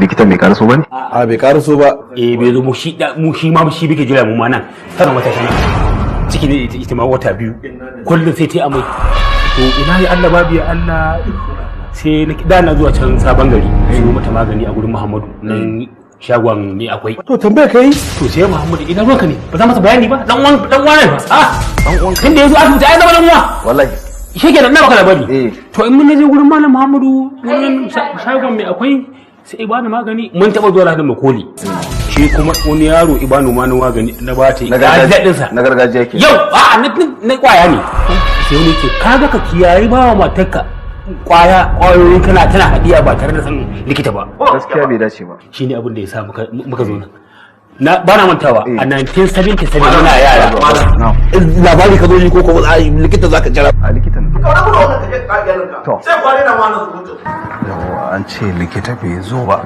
Likitan bai karaso ba ne? A, bai karaso ba. Eh, bai zo. Mu shi da mu shi ma shi bike jira mu ma nan tana wata tana ciki ne ita ma wata 2, kullum sai ta yi amai. To ina ya Allah, babu ya Allah, sai na da na zuwa can Sabon Gari su mata magani a gurin Muhammadu nan, shagon ne akwai. To, tambaya kai. To sai Muhammadu, ina ruwanka ne? Ba za masa bayani ba, dan uwan dan uwa ne ba. Ah, Dan uwan. Tun da yazo asibiti ai zama dan uwa. Wallahi. Shi kenan, na baka labari. Eh. To, in mun je gurin Malam Muhammadu wurin shagon mai akwai, sai ibani magani. Mun taba zuwa Lahadin Makoli, shi kuma wani yaro ibanu ma magani na ba ta Na gargajiya. Daɗin sa. Na gargajiya ke. Yau a na kwaya ne. Sai wani ce kaga ka kiyaye ba wa matarka kwaya, kwayoyin kana tana hadiya ba tare da sanin likita ba. Gaskiya bai dace ba. Shine abin da ya sa muka zo nan. Na ba na mantawa, Eh. a 1977 muna yara. Na'am. Labari ka zo yi ko ko a likita zaka jira? A likitan. Ka rabu da wannan, ka je ka iyalinka. To. Sai kwane na ma na surutu. Yawwa, an ce likita bai zo ba.